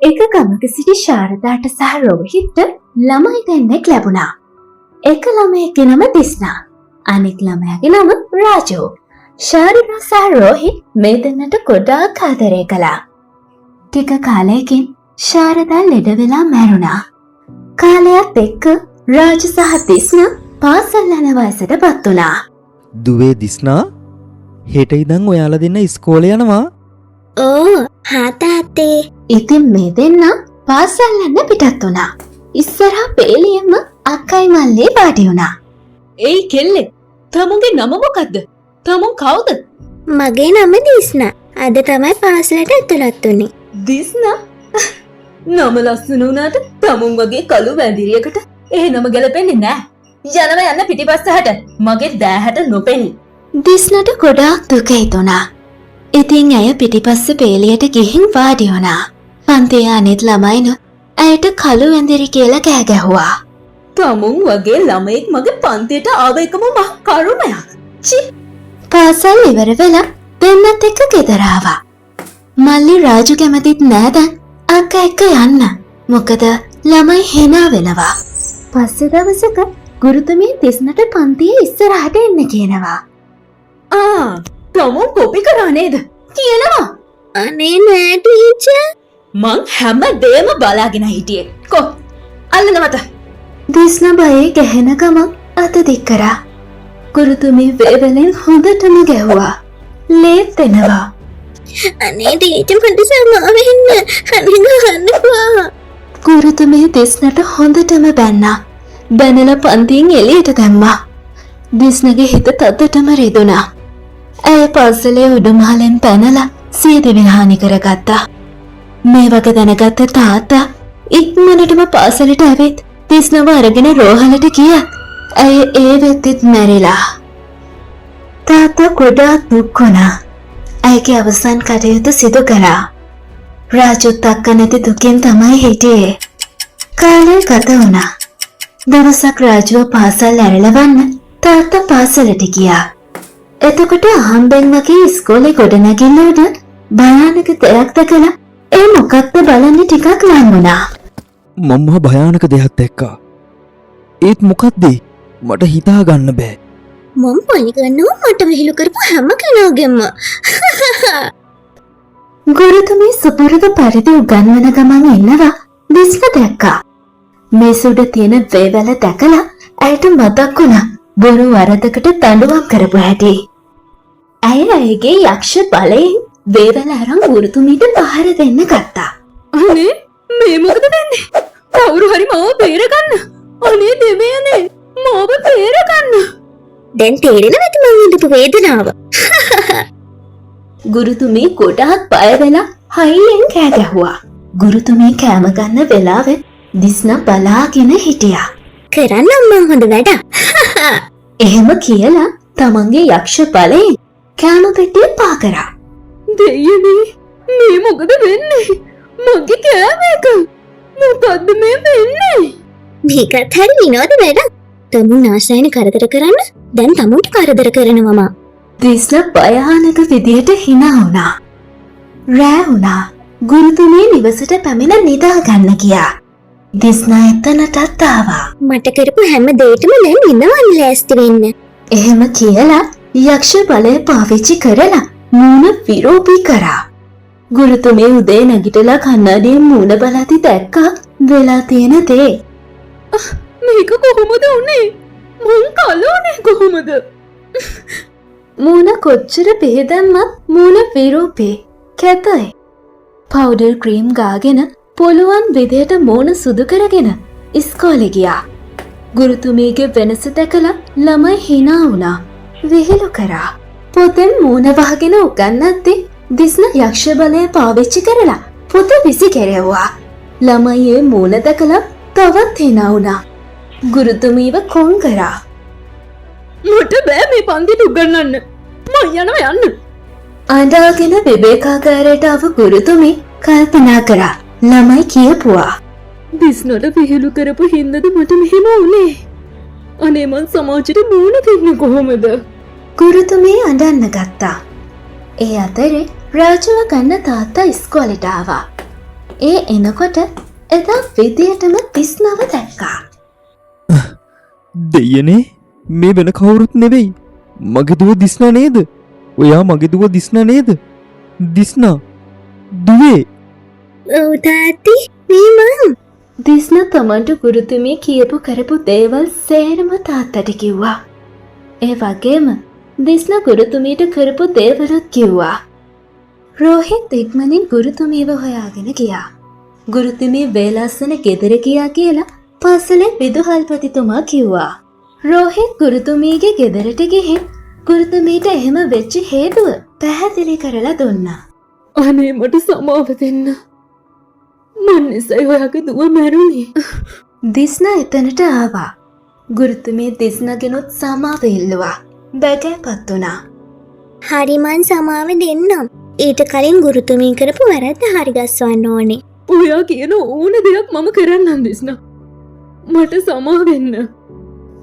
එක ගමක සිටි ශාරදාට සහ රෝහිත්ට ළමයි දෙන්නෙක් ලැබුණා. එක ළමයෙක්ගේ නම දිස්නා. අනෙක් ළමයාගේ නම රාජු. ශාරදා සහ රෝහිත් මේ දෙන්නට ගොඩාක් ආදරය කළා. ටික කාලයකින් ශාරදා ලෙඩ වෙලා මැරුණා. කාලයත් එක්ක රාජු සහ දිස්නා පාසල් යන වයසට පත් වුණා. දුවේ දිස්නා, හෙට ඉඳන් ඔයාලා දෙන්න ඉස්කෝලේ යනවා. ඕ හා තාත්තේ. ඉතින් මේ දෙන්න පාසල් යන්න පිටත් වුණා. ඉස්සරහා පේලියෙන්ම අක්කයි මල්ලි වාඩි වුණා. ඒයි කෙල්ලෙ, තමුන්ගේ නම මොකක්ද? තමුන් කවුද? මගේ නම දිස්නා. අද තමයි පාසලට ඇතුළත් වුණේ. දිස්නා? නම ලස්සන වුණාට තමුන් වගේ කළු වැඳිරියකට ඒ නම ගැලපෙන්නේ නෑ. යනවා යන්න පිටිපස්සහට, මගේ දෑහට නොපෙනී. දිස්නට ගොඩාක් දුක හිතුණා. ඉතින් ඇය පිටිපස්ස පේලියට ගිහින් වාඩි වුණා. පන්තියේ අනිත් ළමයිනුත් ඇයට කළු වැඳිරි කියලා කෑ ගැහුවා. තමුන් වගේ ළමයෙක් මගේ පන්තියට ආව එකම මහ කරුමයක්. චි. පාසල් ඉවර වෙලා දෙන්නත් එක්ක ගෙදර ආවා. මල්ලි රාජු කැමතිත් නෑ දැන් අක්කා එක්ක යන්න. මොකද ළමයි හිනා වෙනවා. පස්සේ දවසක ගුරුතුමිය තිස්නට පන්තියේ ඉස්සරහට එන්න කියනවා. ආ, තමුන් කොපි කරා නේද? කියනවා. අනේ නෑ ටීචර්. මං හැම දේම බලාගෙන හිටියේ. කො අල්ලන මට. දිස්න බයේ ගැහෙන ගමන් අත දික් කරා. ගුරුතුමිය වේවලෙන් හොඳටම ගැහුවා. ලේත් එනවා. අනේ ටීචර්, මට සමා වෙන්න. අනේ ගහන්න එපා. ගුරුතුමිය දිස්නට හොඳටම බැන්නා. බැනලා පන්තියෙන් එළියට දැම්මා. දිස්නගේ හිත තදටම රිදුනා. ඇය පාසලේ උඩුමහලෙන් පැනලා සියදිවි හානි කරගත්තා. මේ වගේ දැනගත්ත තාත්තා ඉක්මනටම පාසලට ඇවිත් දිස්නව අරගෙන රෝහලට ගියත් ඇය ඒ වෙද්දිත් මැරිලා. තාත්තා ගොඩාක් දුක් වුණා. ඇයගේ අවසන් කටයුතු සිදු කරා. රාජුත් අක්ක නැති දුකෙන් තමයි හිටියේ. කාලය ගත වුණා. දවසක් රාජුව පාසල් ඇරලවන්න තාත්තා පාසලට ගියා. එතකොට අහම්බෙන් වගේ ඉස්කෝලේ ගොඩනැගිල්ල උඩ භයානක දෙයක් දැකලා ඒ මොකක්ද බලන්න ටිකක් ලං වුණා. මම මහ භයානක දෙයක් දැක්කා. ඒත් මොකක්ද ඒ? මට හිතා ගන්න බෑ. මං පලි ගන්නවා මට විහිළු කරපු හැම කෙනාගෙන්ම. ගුරුතුමිය සුපුරුදු පරිදි උගන්වන ගමන් ඉන්නවා දිස්න දැක්කා. මේස උඩ තියෙන වේවැල දැකලා ඇයට මතක් වුණා බොරු වරදකට දඬුවම් කරපු හැටි. ඇය ඇයගේ යක්ෂ බලයෙන් වේවැල අරන් ගුරුතුමීට පහර දෙන්න ගත්තා. අනේ, මේ මොකද වෙන්නේ? කවුරු හරි මාව බේරගන්න. අනේ දෙවියනේ, මාව බේරගන්න. දැන් තේරෙනවද මං විඳපු වේදනාව? ගුරුතුමී ගොඩාක් බය වෙලා හයියෙන් කෑ ගැහුවා. ගුරුතුමී කෑම ගන්න වෙලාවෙත් දිස්නා බලාගෙන හිටියා. කරන්නම් මං හොඳ වැඩක්. එහෙම කියලා තමන්ගේ යක්ෂ බලයෙන් කෑම පෙට්ටිය පා කරා. දෙයියනේ, මේ මොකද වෙන්නේ? මගේ කෑම එක. මොකද්ද මේ වෙන්නේ? මේකත් හරි විනෝද වැඩක්. තමුන් ආසයින කරදර කරන්න දැන් තමුන්ට කරදර කරනවා මං. දිස්න භයානක විදියට හිනා වුණා. රෑ වුණා. ගුරුතුමිය නිවසට පැමිණ නිදා ගන්න ගියා. දිස්නා එතනටත් ආවා. මට කරපු හැම දෙයකටම දැන් විඳවන්න ලෑස්ති වෙන්න. එහෙම කියලා යක්ෂ බලය පාවිච්චි කරලා මූණ විරූපී කරා. ගුරුතුමිය උදේ නැගිටලා කන්නඩියෙන් මූණ බලද්දි දැක්කා වෙලා තියෙන දේ. මේක කොහොමද වුනේ? මං කළු වුනේ කොහොමද? මූණ කොච්චර පෙහෙදැම්මත් මූණ විරූපේ, කැතයි. පවුඩර් ක්‍රීම් ගාගෙන පුළුවන් විදියට මූණ සුදු කරගෙන ඉස්කෝලේ ගියා. ගුරුතුමියගේ වෙනස දැකලා ළමයි හිනා වුණා. විහිළු කරා. පොතෙන් මූණ වහගෙන උගන්වද්දි දිස්න යක්ෂ බලය පාවිච්චි කරලා පොත විසි කෙරෙව්වා. ළමයි ඒ මූණ දැකලා තවත් හිනා වුණා. ගුරුතුමීව කොන් කරා. මට බෑ මේ පන්තිට උගන්වන්න. මං යනවා යන්න. අඬාගෙන විවේකාගාරයට ආව ගුරුතුමී කල්පනා කරා ළමයි කියපුවා. දිස්නට විහිළු කරපු හින්දද මට මෙහෙම වුනේ? අනේ, මං සමාජෙට මූණ දෙන්නේ කොහොමද? ගුරුතුමී අඬන්න ගත්තා. ඒ අතරේ රාජුව ගන්න තාත්තා ඉස්කෝලේට ආවා. ඒ එනකොට එදා විදියටම දිස්නව දැක්කා. දෙයියනේ, මේ වෙන කවුරුත් නෙවෙයි. මගේ දුව දිස්නා නේද? ඔයා මගේ දුව දිස්නා නේද? දිස්නා දුවේ. ඔව් තාත්තේ, මේ මං. දිස්නා තමන්ට ගුරුතුමිය කියපු කරපු දේවල් සේරම තාත්තට කිව්වා. ඒ වගේම දිස්නා ගුරුතුමියට කරපු දේවලුත් කිව්වා. රෝහිත් ඉක්මනින් ගුරුතුමියව හොයාගෙන ගියා. ගුරුතුමිය වේලස්සන ගෙදර ගියා කියලා පාසලේ විදුහල්පතිතුමා කිව්වා. රෝහිත් ගුරුතුමියගේ ගෙදරට ගිහින් ගුරුතුමීට එහෙම වෙච්ච හේතුව පැහැදිලි කරලා දුන්නා. අනේ මට සමාව දෙන්න. මන් නිසයි ඔයාගේ දුව මැරුණේ. දිස්නා එතනට ආවා. ගුරුතුමිය දිස්නාගෙනුත් සමාව ඉල්ලුවා. බැගෑපත් වුණා. හරි, මං සමාව දෙන්නම්. ඊට කලින් ගුරුතුමී කරපු වැරද්ද හරි ගස්වන්න ඕනේ. ඔයා කියන ඕන දෙයක් මම කරන්නම් දිස්නා. මට සමා වෙන්න.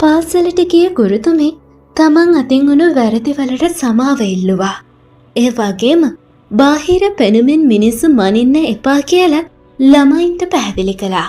පාසලට ගිය ගුරුතුමී තමන් අතින් වුණු වැරදිවලට සමාව ඉල්ලුවා. ඒ වගේම බාහිර පෙනුමින් මිනිස්සු මනින්න එපා කියලා ළමයින්ට පැහැදිලි කළා.